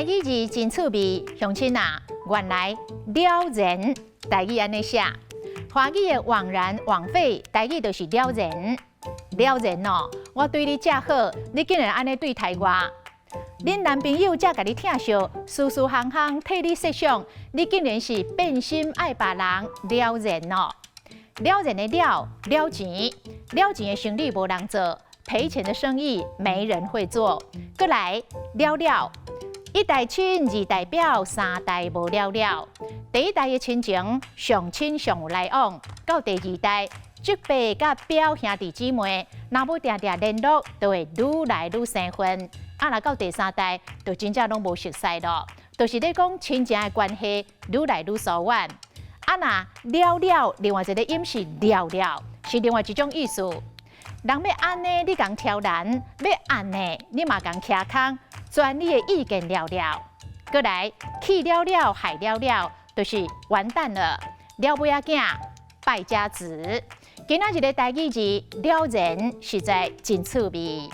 台語字真趣味，鄉親啊，原來了然台語按呢寫，華語的枉然枉費，台語就是了然。了然哦，我對你遮好，你竟然按呢對待我。恁男朋友遮共你疼惜，事事項項替你設想，你竟然是變心愛別人，了然哦。了然的了，了錢，了錢的生意無人做，賠錢的生意沒人會做。閣來了了，一代親，二代表，三代無了了。第一代的親情上親上有來往，到第二代，叔伯佮表兄弟姊妹，若無定定聯絡，就會愈來愈生分。啊，若到第三代，就真正攏無熟似囉。就是咧講親情的關係愈來愈疏遠。啊，若了了，另外一個音是了了，是另外一種意思。人欲按呢，你共挑難；欲按呢，你嘛共徛空，全你的意見了了。閣來，去了了，害了了，就是完蛋了。了尾仔囝，敗家子。今仔日的台語字了然，實在真趣味。